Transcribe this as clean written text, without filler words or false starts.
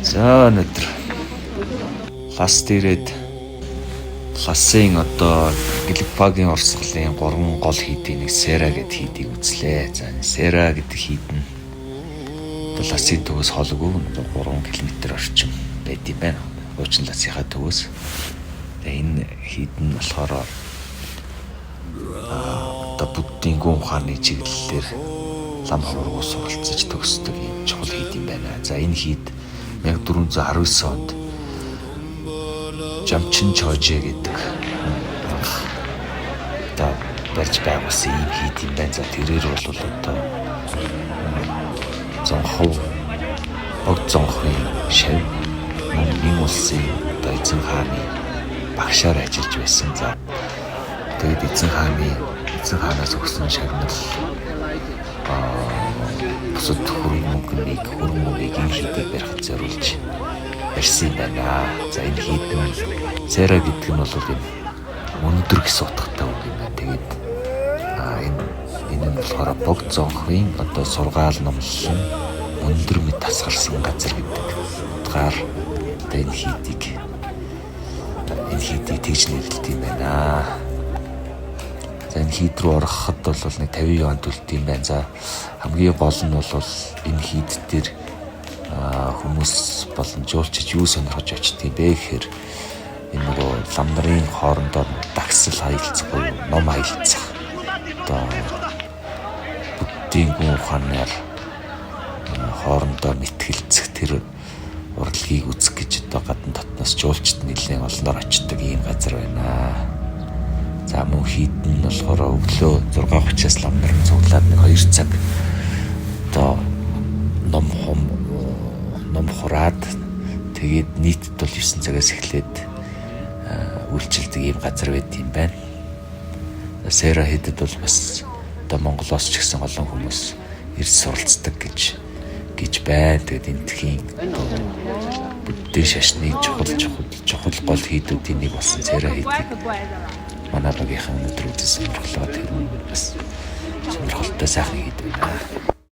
За, өнөөдөр Лхасад ирээд Лхассын одоо Гелугпагийн урсгалын гурван гол хийдийн нэг Сера гэдэг хийдийг үзлээ. За, энэ Сера гэдэг хийд нь одоо Лхассын төвөөс холгүй 3 км орчим байдаг юм байна. Хуучин Лхасынхаа төвөөс. Тэгээ энэ хийд нь болохоор одоо буддийн гүн ухааны чиглэлээр лам ховрогоо суралцаж төгсдөг юм чухал хийд юм байна. За, энэ хийд 1419 онд Жамчин Чожи гэдэг анх одоо барьж байгуулсан ийм хийд юм байна. За, тэрээр бол одоо Зонхов, Богд Зонхын шавь, мөн Мин улсын одоо эзэн хааны багшаар ажиллаж байсан. За, тэгээд эзэн хаанаас өгсөн шагнал, бусад хөрөнгө мөнгийг энэ хийдийг барихад зориулж барьсан юм байна. За, энэ хийд нь Сера гэдэг нь бол юм өндөр гэсэн утгатай үг юм байна. Тэгээд энэ нь болохоор Богд Зонхын одоо сургаал номлолон өндөр мэт тасгарсан газар гэдэг утгаар одоо энэ хийдийг тэгж нэрлэдэг юм байна. За, энэ хийд рүү ороход бол нэг 50 юан төлдөг юм байна. За, хамгийн гол нь бол энэ хийд дээр хүмүүс болон жуулчид юу сонирхож очдог юм бэ гэхээр энэ нөгөө лам нарын хоорондоо дагсал хаялцах буюу ном хаялцах, одоо буддийн гүн ухаанаар хоорондоо мэтгэлцэх тэр урлагийг үзэх гэж одоо гадна дотноос жуулчид нэлээд олноор очдог ийм газар байна. За, мөн хийд нь болохоор өглөө 6:30-аас лам нар нь цуглаад нэг 2 цаг одоо ном хураад, тэгээд нийтэд бол 9 цагаас эхлээд үйлчилдэг ийм газар байдаг юм байна. Сера хийдэд бол бас одоо Монголоос ч гэсэн олон хүмүүс ирж суралцдаг гэж байна. Тэгээд эндхийн одоо буддийн шашны чухал чухал чухал гол хийдүүдийн нэг болсон Сера хийдийг манай багийнхан өнөөдөр үзэн сонирхлоо. Тэр нь бас сонирхолтой сайхан хийд байна.